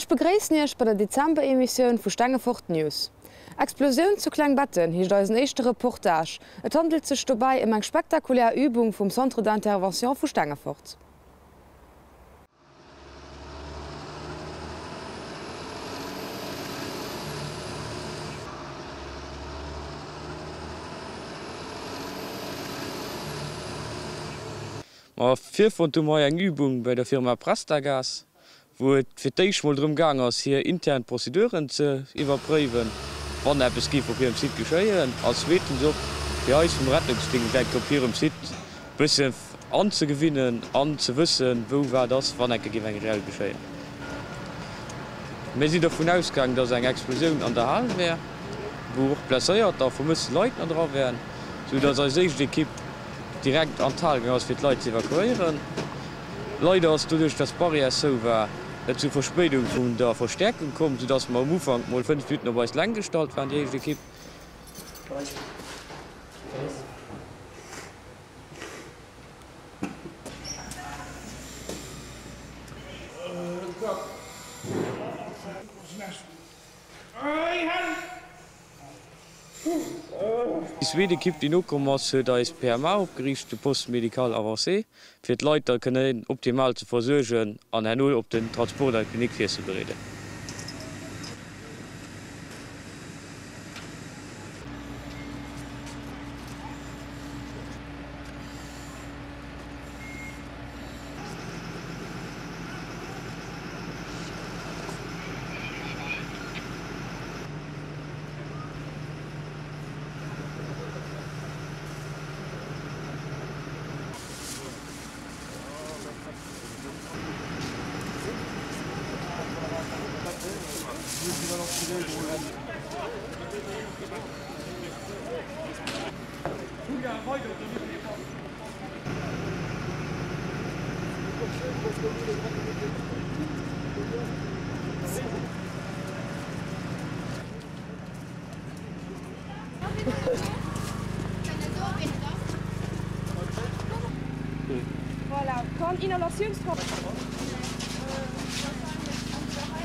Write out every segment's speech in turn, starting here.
Ech begréissen Iech bei der Dezember-Emissioun vu Stengefort News. Explosioun zu Klengbetten heescht eisen éischte Reportage. Et handelt sech dobäi ëm eng spektakulär Übung vum Centre d'intervention vu Stengefort. Ma virfonnt hu mer hei eng Übung bei der Firma Prestagas, wou et fir d'éischt mol drëm gaang ass, hir intern Prozeduren ze iwwerpréiwen, wann eppes géif op hirem Site geschéien, a zweetens och fir eis vum Rettungsdéngscht enke op hirem Site bësse anzegewinnen an ze wëssen, wou wat ass, wann enke géif eng reell geschéien. Mir sinn dovun ausgaangen, dass eng Explosioun an der Hal wär, wou och Blesséierter a vermësste Leit na dra wären, sou dass eis éischt Ekipp direkt an d'Hal gaang ass, fir d'Leit ze evakuéieren. Leider ass doduerch, dass d'Barrière zou war, et zu Verspéidung vun der Verstäerkung komm, sou dass mer um Ufank mol 5 Minutten op eis Leng gestallt waren, déi éischt Ekipp. Déi zweet Ekipp, déi nokomm ass, huet eis PMA opgeriicht, de Poste médical avancé, fir d'Leit da kënnen optimal ze versuergen an herno op den Transport an d'Klinik virzebereeden.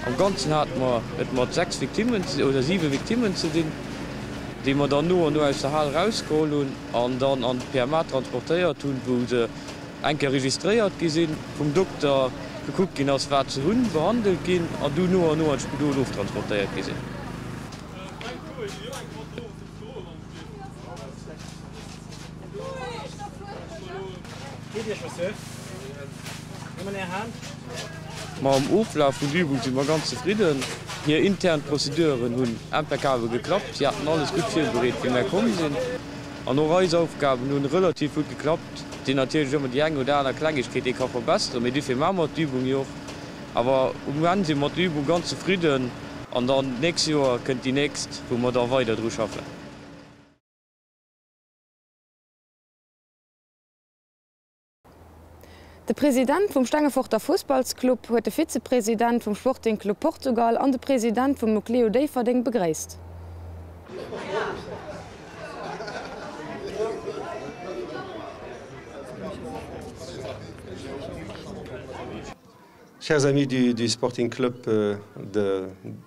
Am Ganzen hate mer et mat 6 Victimmen oder 7 Victimmen ze dinn, déi mer dann no an no aus der Hal erausgeholl hunn an dann an d'PMA transportéiert hunn, wou se eng Kéier registréiert gi sinn, vum Dokter gekuckt ginn ass, wat se hunn, behandelt ginn an du no an no an d'Spidol oftransportéiert gi sinn. Mam Oflaf vun der Übung si mer ganz zefridden. Hir intern Prozeduren hunn impeccabel geklappt. Si haten alles gutt virbereet, wéi mär komm sinn. An och eis Aufgaben hunn relativ gutt geklappt. Et sinn natierlech ëmmer déi eng oder aner Klengegkeet, déi ee ka verbesseren, mee dofir maache mer d'Übung jo och. Awer um Enn si mer mat der Übung ganz zefridden an dann d'nächst Joer kënnt déi nächst, wou mer da weider dru schaffen. De President vum Stengeforter Fussballsclub huet de Vizepresident vum Sporting Club Portugal an de President vum Nucleo Déifferdeng begréisst. Chers amis du, du Sporting Club euh, de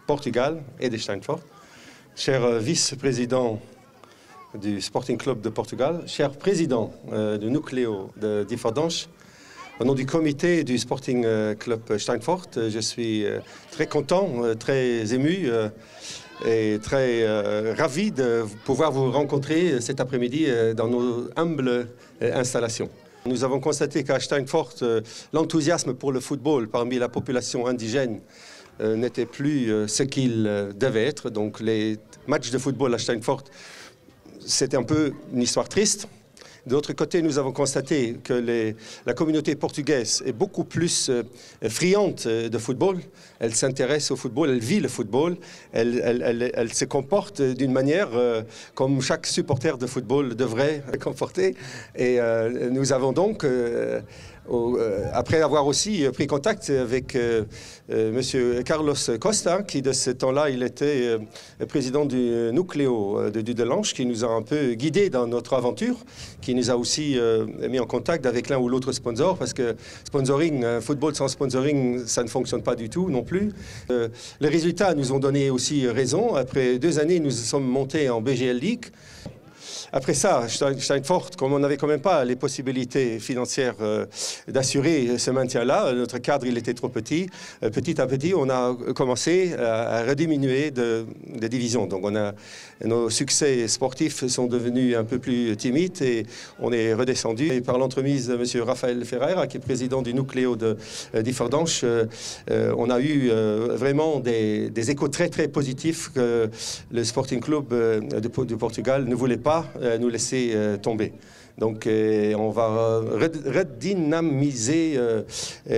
Portugal et de Steinfort, cher euh, vice-président du Sporting Club de Portugal, cher président euh, du Nucleo de Differdange, au nom du comité du Sporting euh, Club Steinfort, euh, je suis euh, très content, euh, très ému euh, et très euh, ravi de pouvoir vous rencontrer cet après-midi euh, dans nos humbles euh, installations. Nous avons constaté qu'à Steinfort, euh, l'enthousiasme pour le football parmi la population indigène euh, n'était plus euh, ce qu'il devait être. Donc les matchs de football à Steinfort, c'était un peu une histoire triste. De l'autre côté, nous avons constaté que les, la communauté portugaise est beaucoup plus euh, friande euh, de football. Elle s'intéresse au football, elle vit le football, elle, elle, elle, elle se comporte d'une manière euh, comme chaque supporter de football devrait comporter. Et euh, nous avons donc euh, Après avoir aussi pris contact avec monsieur Carlos Costa, qui de ce temps-là, il était président du Nucléo de Dudelange, qui nous a un peu guidé dans notre aventure, qui nous a aussi mis en contact avec l'un ou l'autre sponsor, parce que sponsoring, football sans sponsoring, ça ne fonctionne pas du tout non plus. Les résultats nous ont donné aussi raison. Après deux années, nous sommes montés en BGL League. Après ça, Steinfort, comme on n'avait quand même pas les possibilités financières euh, d'assurer ce maintien-là, notre cadre il était trop petit. Euh, petit à petit, on a commencé à, à rediminuer de, de division. Donc on a, nos succès sportifs sont devenus un peu plus timides et on est redescendu. Et par l'entremise de M. Raphaël Ferreira, qui est président du nucléo de euh, d'Iffordanche, euh, euh, on a eu euh, vraiment des, des échos très très positifs que le Sporting Club euh, de, du Portugal ne voulait pas euh, nous laisser euh, tomber. Donc euh, on va redynamiser euh,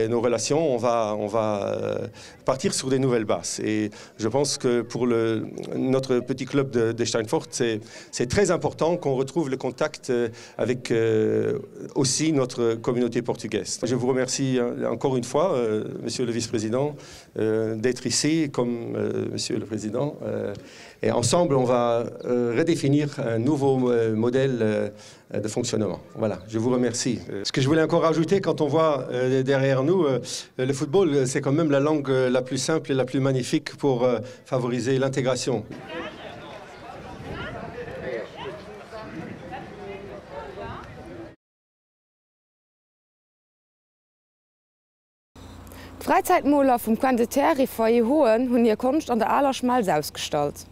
nos relations, on va, on va euh, partir sur des nouvelles bases. Et je pense que pour le, notre petit club de, de Steinfort, c'est très important qu'on retrouve le contact euh, avec euh, aussi notre communauté portugaise. Je vous remercie encore une fois, euh, Monsieur le Vice-président, euh, d'être ici comme euh, Monsieur le Président. Euh, et ensemble, on va euh, redéfinir un nouveau euh, modèle euh, de fonctionnement. Voilà, je vous remercie. Ce que je voulais encore ajouter quand on voit euh, derrière nous, euh, le football, c'est quand même la langue euh, la plus simple et la plus magnifique pour euh, favoriser l'intégration. D'Fräizäitmoler vum Coin de Terre et Foyer Hoen hunn hir Konscht an der aler Schmelz ausgestallt.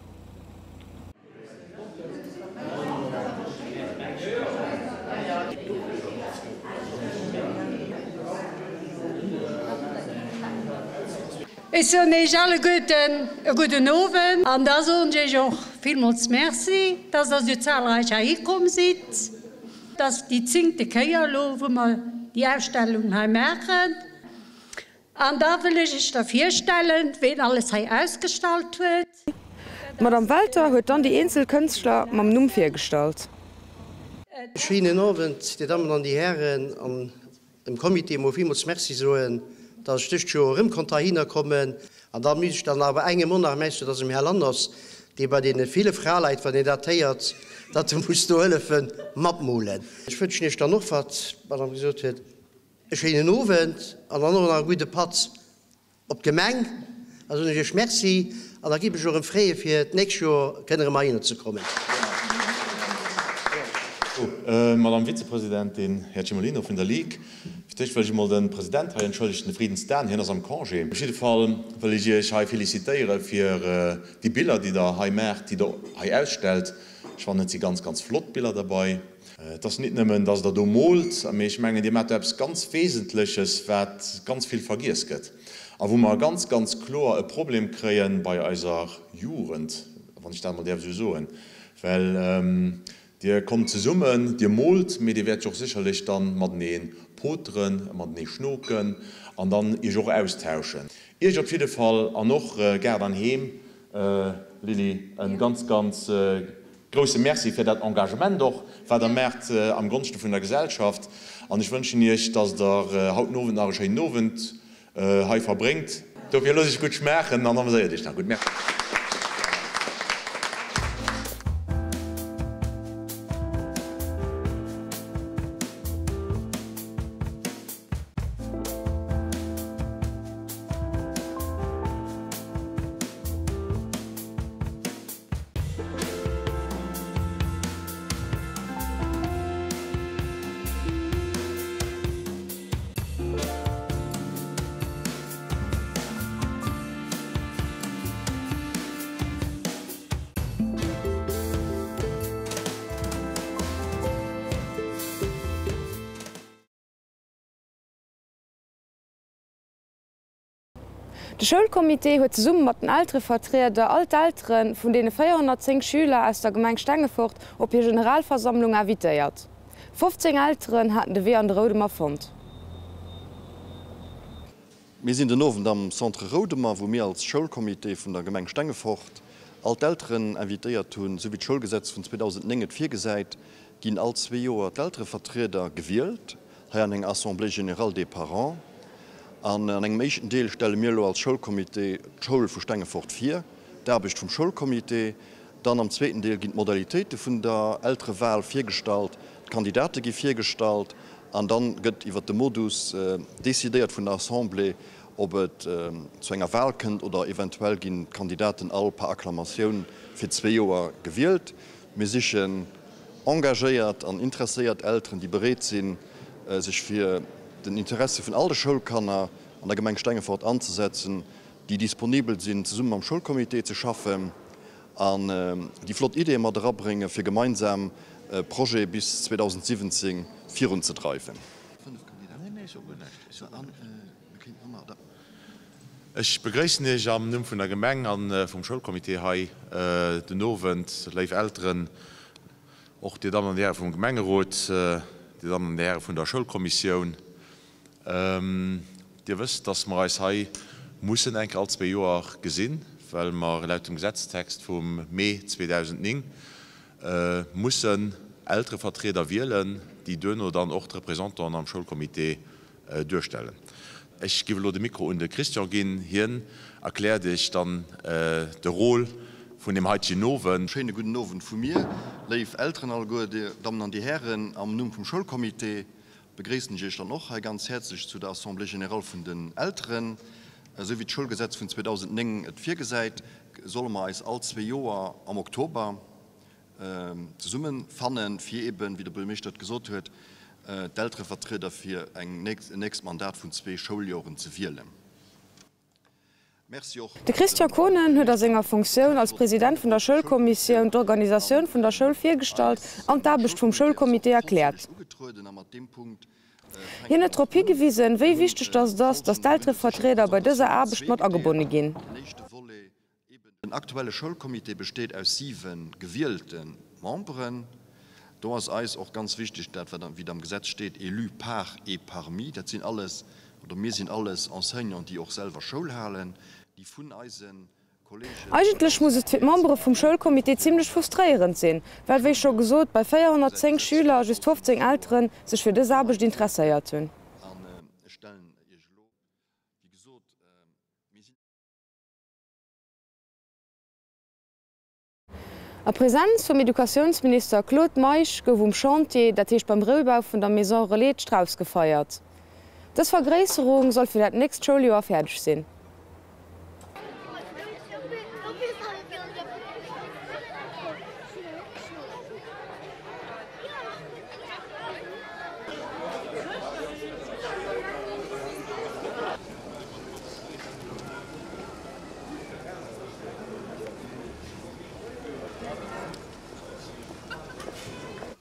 Ech soen Iech alleguerten e gudden Owend an da soen ech Iech och villmools Merci, dass Der esou zahlreich heihi komm sidd. Et ass déi zéngte Kéier elo, wou mer déi Ausstellung hei maachen. An da wëll ech Iech da virstellen, ween alles hei ausgestallt huet. D'Madame Welter huet dann déi eenzel Kënschtler mam Numm virgestallt. Schéinen Owend, Dir Dammen an Dir Hären, an dem Comité emol villmools Merci soen, dass ech dëst Joer erëm konnt heihinner kommen. An da misst ech dann awer engem och nach Merci soen, dat ass dem Här Lanners, dee bei deene ville Fraleit, wann een dat héiert, datt e muss do hëllefe matmolen. Ech wënschen Iech dann och, wat d'Madame gesot huet, e schéinen Owend an dann och nach e gudde Patt Op d'Gemeng a soen ech Iech Merci an da gi mech och erëm freeë fir d'nächst Joer kënne erëm heihinner ze kommen. Madame Vizepresidentin, Här Cimolino vun der Ligue, fir d'éischt wëll ech emol de President hei entschëllegen, de Friedens Dan, hien ass am Congé. Op jidde Fall wëll ech Iech hei felicitéiere fir déi Biller, déi Der hei maacht, déi Der hei ausstellt. Ech fannen, et si ganz, ganz flott Biller derbei. Et ass nit nëmmen, dass Der do moolt, mee ech mengen, Dir maacht do eppes ganz Wesentleches, wat ganz vill vergiess gëtt a wou mer ganz, ganz kloer e Problem kréie bei eiser Jugend, wann ech dat emol däerf esou soen, well Dir kommt zesummen, Dir moolt, mee Dir wäert jo och sécherlech dann matenee poteren, matenee schnoken an dann Iech och austauschen. Iech op jidde Fall an och Gaart an Heem, Lily, e ganz, ganz Grousse Merci fir dat Engagement och, wat Der maacht am Gonschte vun der Gesellschaft. An ech wënschen Iech, dass Der haut den Owend nach e schéinen Owend hei verbréngt. Dofir loosst Iech gutt schmaachen an ameséiert Iech nach gutt. Merci. De Schoulcomité huet zesumme mat den Elterevertrieder all d'Eltere vun deene 410 Schüler aus der Gemeng Stengefort op hir Generalversammlung invitéiert. 15 Elteren haten de Wee an de Roudemer fonnt. Mir sinn den Owend am Centre Roudemer, wou mir als Schoulcomité vun der Gemeng Stengefort all d'Elteren invitéiert hunn. Esou wéi d'Schoulgesetz vun 2009 et virgesäit, ginn all zwee Joer d'Elterevertrieder gewielt. Hei an enger Assemblée générale des parents. An an engem éischten Deel stelle mir elo als Schoulcomité d'Schoul vu Stengefort vir, d'Aarbecht vum Schoulcomité. Dann am zweeten Deel ginn d'Modalitéite vun der Elterewahl virgestallt, d'Kandidate gi virgestallt an dann gëtt iwwert de Modus decidéiert vun der Assemblée, ob et zu enger Wahl kënnt oder eventuell ginn d'Kandidaten all par Acclamatioun fir zwee Joer gewielt. Mir sichen engagéiert an interesséiert Elteren, déi bereet sinn, sech fir den Interesse vun all de Schoulkanner an der Gemeng Stengefort anzesetzen, déi disponibel sinn, zesumme mam Schoulcomité ze schaffen an déi flott Ideeë mat erabréngen, fir gemeinsam Projete bis 2017 virunzedreiwen. Ech begréissen Iech am Numm vun der Gemeng a vum Schoulcomité hei den Owend, léif Elteren, och Dir Dammen an Dir Häre vum Gemengerot, Dir Dammen an Dir Häre vun der Schoulkommissioun. Dir wësst, dass mer eis hei mussen eng Kéier all zwee Joer gesinn, well mer laut dem Gesetztext vum Mee 2009 mussen Elterevertrieder wielen, déi duerno dann och d'Représentanten am Schoulcomité duerstellen. Ech giff elo de Mikro un de Christian ginn, hien erkläert iech dann de Rôle vun deem heitegen Owend. Schéine gudden Owend vu mir, léif Elteren alleguer, Dir Dammen an Dir Hären. Am Numm vum Schoulcomité begréissen ech Iech dann och hei ganz häerzlech zu der Assemblée générale vun den Elteren. Esou wéi d'Schoulgesetz vun 2009 et virgesäit, solle mer eis all zwee Joer am Oktober Zesumme fannen, fir eben, wéi de Buergermeeschter et gesot huet, d'Elterevertrieder fir en nächst Mandat vun zwee Schouljoren ze wielen. Merci och De Christian dem Kohnen huet a Buergermeeschter senger Funktioun als fir President vun der Schoulkommissioun d'Organisatioun vun der Schoul virgestallt an d'Aarbecht vum Schoulcomité erkläert. Hien huet drop higewisen, wéi wichteg datt et ass, datt d'Elterevertrieder bei dëser Aarbecht mat agebonne ginn. Den aktuelle Schoulcomité besteet aus 7 gewielte Memberen. Do ass eis och ganz wichteg dat, wat wéi et am Gesetz steet, élus par et parmi. Dat sinn alles, oder mir sinn alles Enseignants, déi och selwer Schoul halen, déi vun eise Kollegen Eigentlech muss et fir d'Membere vum Schoulcomité zimlech frustréierend sinn, well wéi scho gesot, bei 410 Schüler just 15 Eltere sech fir dës Aarbecht interesséiert hunn. An ech stellen Iech elo, wéi gesot, mir sinn. A Presenz vum Educatiounsminister Claude Meisch gouf um Chantier, dat heescht beim Reubau vun der Maison Relais d'Strauss gefeiert. Dës Vergréisserung soll fir dat nächst Schouljoer fäerdeg sinn.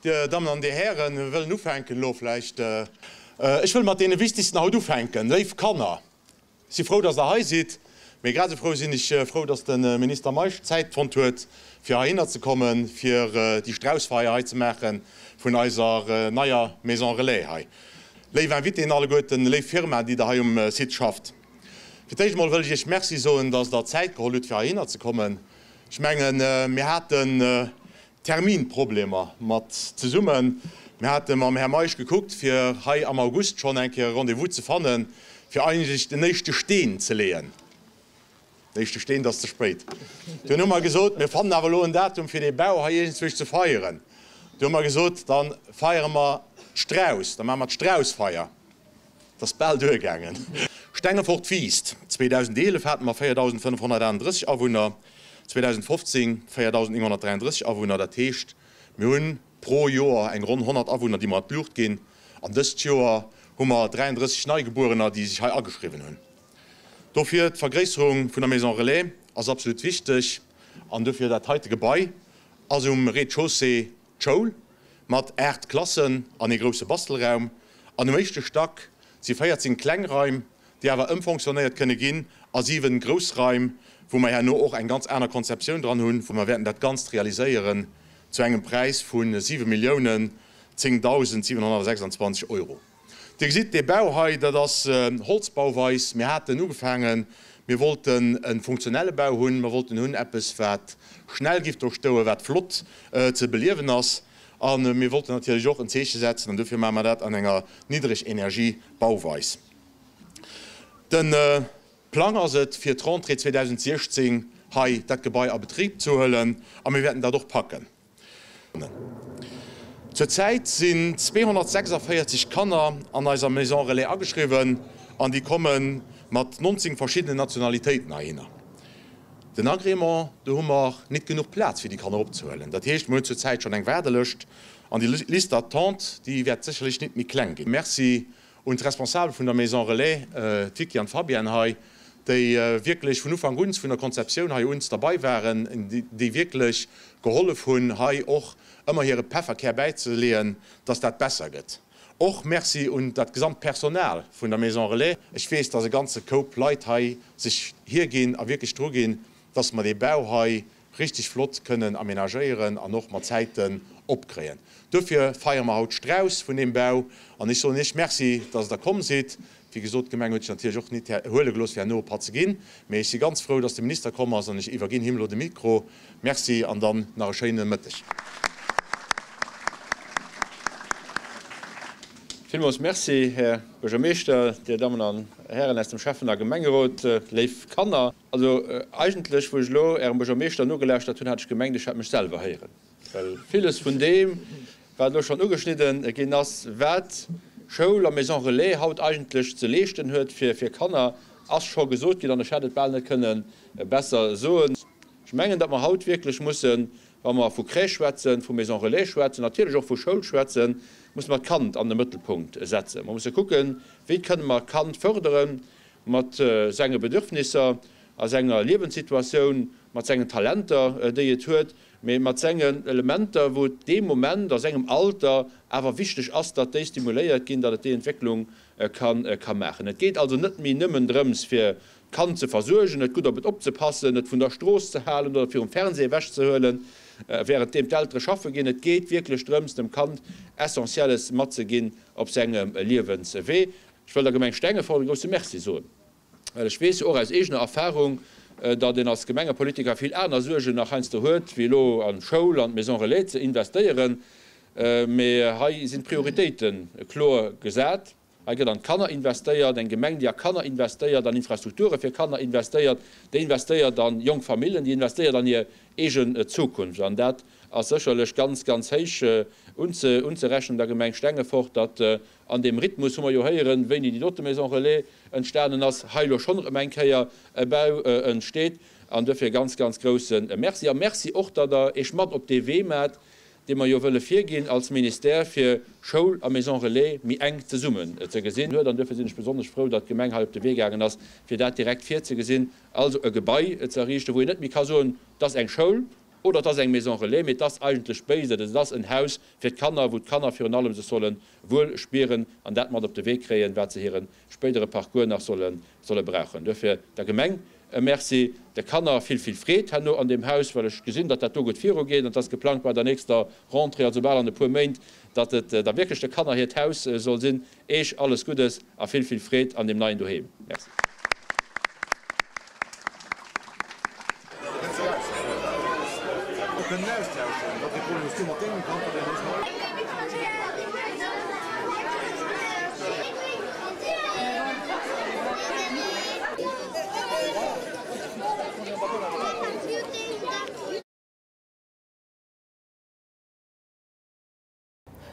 Dir Dammen an Dir Hären, mir wëllen ufänken elo vläicht. Ech wëll mat deene Wichtigsten haut ufänken. Léif Kanner, ech si frou, dass Der hei sidd. Mee grad esou frou sinn ech frou, dass de Minister Meisch Zäit fonnt huet, fir heihinner ze kommen, fir déi Straussfeier hei ze maache vun eiser neier Maison Relais hei. Léif Invitéen alleguerten, léif Firmaen, déi Der hei um Site schafft. Fir d'éischt emol wëll ech Iech Merci soen, dass Der Zäit geholl hutt, fir heihinner ze kommen. Ech mengen, mir haten Terminproblemer mat zesummen. Mir hate mam Här Meisch gekuckt, fir hei am August schonn eng Kéier e Rendez-vous ze fannen, fir eigentlech den éischte Steen ze leeën. Den éischte Steen, dat ass ze spéit. Dunn hu mer gesot, mir fannen awer elo en Datum, fir dee Bau hei iergendzwousch ze feieren. Du hu mer gesot, da feiere mer d'Strauss, da maache mer d'Straussfeier. Et ass bal duergaangen. Stengefort wiisst. 2011 hate mer 4.538 Awunner, 2015 4.933 Awunner. Dat heescht, mir hunn pro Joer eng ronn 100 Awunner, déi mer an d'Luucht ginn. An dëst Joer hu mer 33 Neigebuerener, déi sech hei ageschriwwen hunn. Dofir, d'Vergréisserung vun der Maison Relais ass absolut wichteg. An dofir dat heite Gebai ass um Rez-de-chaussée D'Schoul mat 8 Klassen an ee grousse Bastelraum an um éischte Stack si 14 kleng Raim, déi awer ëmfonctionnéiert kënne ginn a 7 grouss Raim, wou mer herno och eng ganz aner Konzeptioun dran hunn, wou mer wäerten dat Ganzt realiséieren zu engem Präis vu 7 Milliounen 10.726 Euro. Dir gesitt, dee Bau hei, dat ass Holzbauweis. Mir haten ugefaangen, mir wollten e funktionelle Bau hunn. Mir wollten hunn eppes, wat schnell giff do stoen, wat flott ze beliewen ass. A mir wollten natierlech och en Zeeche setzen an dofir maache mer dat an enger Niddregenergie-Bauweis. De Plang ass et, fir d'Rentrée 2016 hei dat Gebai a Betrib ze huelen a mir wäerten dat och packen. Zur Zäit sinn 246 Kanner an eiser Maison Relais ageschriwwen an déi komme mat 19 verschiddenen Nationalitéiten heihinner. Den Agrément, do hu mer nit genuch Plaz fir déi Kanner opzehuelen. Dat heescht, mer hunn zur Zäit schonn eng Waardelëscht an déi Liste d'attente, déi wäert sécherlech nit méi kleng ginn. Merci un d'Responsabel vun der Maison Relais, d'Vicky an d'Fabienne hei, déi wierklech vun Ufank un, vun der Konzeptioun hei un derbei waren, déi wierklech gehollef hunn, hei och ëmmer hire Pefferkär bäizeleeën, dass dat besser gëtt. Och Merci un dat gesamt Personal vun der Maison Relais. Ech weess, dass e ganze Koup Leit hei sech hierginn a wierklech druginn, dass mer dee Bau hei richtig flott kënnen aménagéieren an och mat Zäiten opkréien. Duerfir feiere mer haut d'Strauss vun deem Bau an ech soen Iech Merci, dass Der komm sidd. Wéi gesot, d'Gemeng huet sech natierlech och nit huele gelooss, fir herno e Patt ze ginn, mee ech si ganz frou, dass de Minister komm ass an ech iwwerginn him elo de Mikro. Merci an dann nach e schéine Mëtteg. Villmools Merci, Här Buergermeeschter, Dir Dammen an Hären aus dem Schäffen a Gemengerot, léif Kanner. Also eigentlech, wou ech elo Ärem Buergermeeschter nogelauschtert hunn, hat ech gemengt, ech hätt mech selwer héieren, well villes vun deem, wat elo schonn ugeschnidden ginn ass, wat Schoul a Maison relais haut eigentlech ze leeschten huet fir Kanner, ass scho gesot ginn an ech hätt et bal net kënne besser soen. Ech mengen, datt mer haut wierklech mussen, wa mer vu Crèche schwätzen, vu Maison relais schwätzen, natierlech och vu Schoul schwätzen, musse mer d'Kand an de Mëttelpunkt setzen. Mer musse kucken, wéi kënne mer d'Kand fërderen, mat senge Bedürfnisser a senger Liewenssituatioun, mat sengen Talenter, déi et huet, mee mat sengen Elementer, wou et dee Moment a sengem Alter awer wichteg ass, datt déi stimuléiert ginn, datt et déi Entwécklung ka maachen. Et geet also net méi nëmmen drëms, fir d'Kand ze versuergen, et gutt op et opzepassen, et vun der Strooss ze halen oder virum Fernseh ewechzehuelen, wärenddeem d'Eltere schaffe ginn. Et geet wierklech drëms, dem Kand Essentielles matzeginn op sengem Liewenswee. Ech wëll der Gemeng Stengefort e grousse Merci soen, well ech weess jo och aus eegener Erfahrung, datt een als Gemengepolitiker vill aner Suergen nach heiansdo huet, wéi elo an d'Schoul, an d'Maison Relais ze investéieren. Mee hei sinn d'Prioritéite kloer gesat. Hei gëtt an d'Kanner investéiert. Eng Gemeng, déi a Kanner investéiert, an Infrastrukture fir Kanner investéiert, déi investéiert a jonk Famillen, déi investéiert an hir eegen Zukunft. An dat ass sécherlech ganz, ganz héich unzerechnen der Gemeng Stengefort, datt An deem Rhythmus hu mer jo héieren, wéini déi dote Maison Relais entstanen ass, hei elo schonn erëm eng Kéier e Bau entsteet. An duerfir e ganz, ganz grouse Merci. A Merci och, datt Der Iech mat op dee Wee maacht, dee mer jo wëlle virginn als Ministère, fir Schoul a Maison Relais méi enk zesummen ze gesinn. An duerfir sinn ech besonnesch frou, datt d'Gemeng hei op de Wee gaangen ass, fir dat direkt virzegesinn, also e Gebai ze erriichten, wou een net méi ka soen, 't ass eng Schoul oder 't ass eng Maison Relais, mee 't ass eigentlech béides, et ass en Haus fir d'Kanner, wou d'Kanner virun allem sech solle wuel spieren an dat mat op de Wee kréien, wat se hire spéidere Parcours nach solle solle brauchen. Duerfir der Gemeng e Merci, de Kanner vill, vill Freed herno an deem Haus, well ech gesinn, datt dat do gutt virugeet an et ass geplangt bei der nächster Rentrée, also bal an e puer Méint, datt et da wierklech de Kanner hiert Haus soll sinn. Eech alles Guddes a vill, vill Freed an deem neien Doheem. Merci.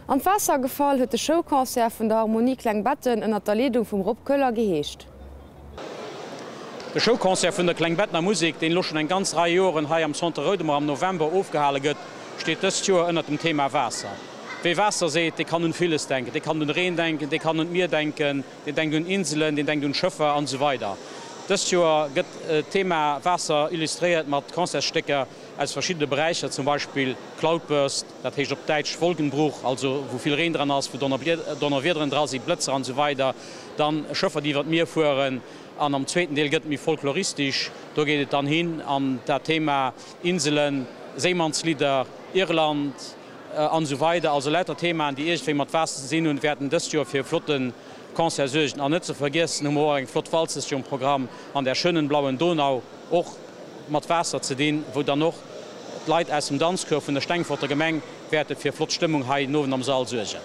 An d'Waasser gefall huet de Showconcert vun der Harmonie Klengbetten ënnert der Leedung vum Rob Köller geheescht. De Showconcert vun der Klengbettener Musek, deen elo schonn eng ganz Rei Joren hei am Centre Roudemer am November ofgehale gëtt, steet dëst Joer ënnert dem Thema Waasser. Wee Waasser seet, dee kann un villes denken. Dee kann un Reen denken, dee kann un d'Mier denken, deen denkt un Inselen, deen denkt un Schëffer an esou weider. Dëst Joer gëtt d'Thema Waasser illustréiert mat Concertsstécker aus verschiddene Beräicher, zum Beispill Cloudburst, dat heescht op Däitsch Wolkenbruch, also wou vill Reen dran ass, wou Donnerwiederen dra sinn, Blëtzer an esou weider, dann Schëffer déi iwwer d'Mier fueren an am zweeten Deel gëtt et méi folkloristisch, do geet et dann hin an dat Thema Inselen, Séimannslidder, Irland an esou weider, also lauter Themaen déi iergendwéi mat Waasser ze dinn hunn, wäerten dëst Joer fir e flotte Concert suergen. An net ze vergiessen hu mer och eng flott Walz dëst Joer um Programm, An der schönen blauen Donau, och mat Waasser ze dinn, wou dann och. D'Leit aus dem Danzchouer vun der Stengforter Gemeng wäerte fir flott Stëmmung hei den Owend am Sall suergen.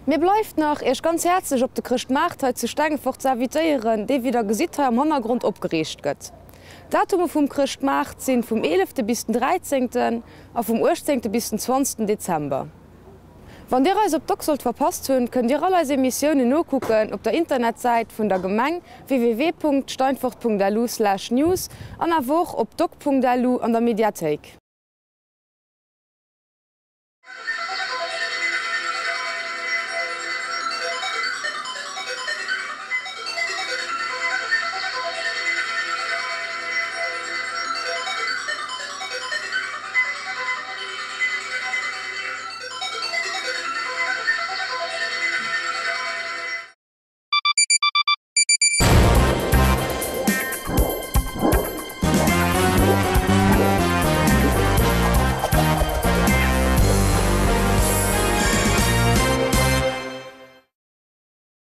Mir bleift nach, Iech ganz häerzlech op de Chrëschtmaart hei zu Stengefort ze invitéieren, dee wéi der gesitt hei am Hannergrond opgeriicht gëtt. D'Datume vum Chrëschtmaart sinn vum 11. Bis den 13. A vum 18. Bis den 20. Dezember. Wann Dir eis op Dock sollt verpasst hunn, kënnt Dir all eis Emissiounen nokucken op der Internetsäit vun der Gemeng www.steinfort.lu/news an awer och op dock.lu an der Mediathéik.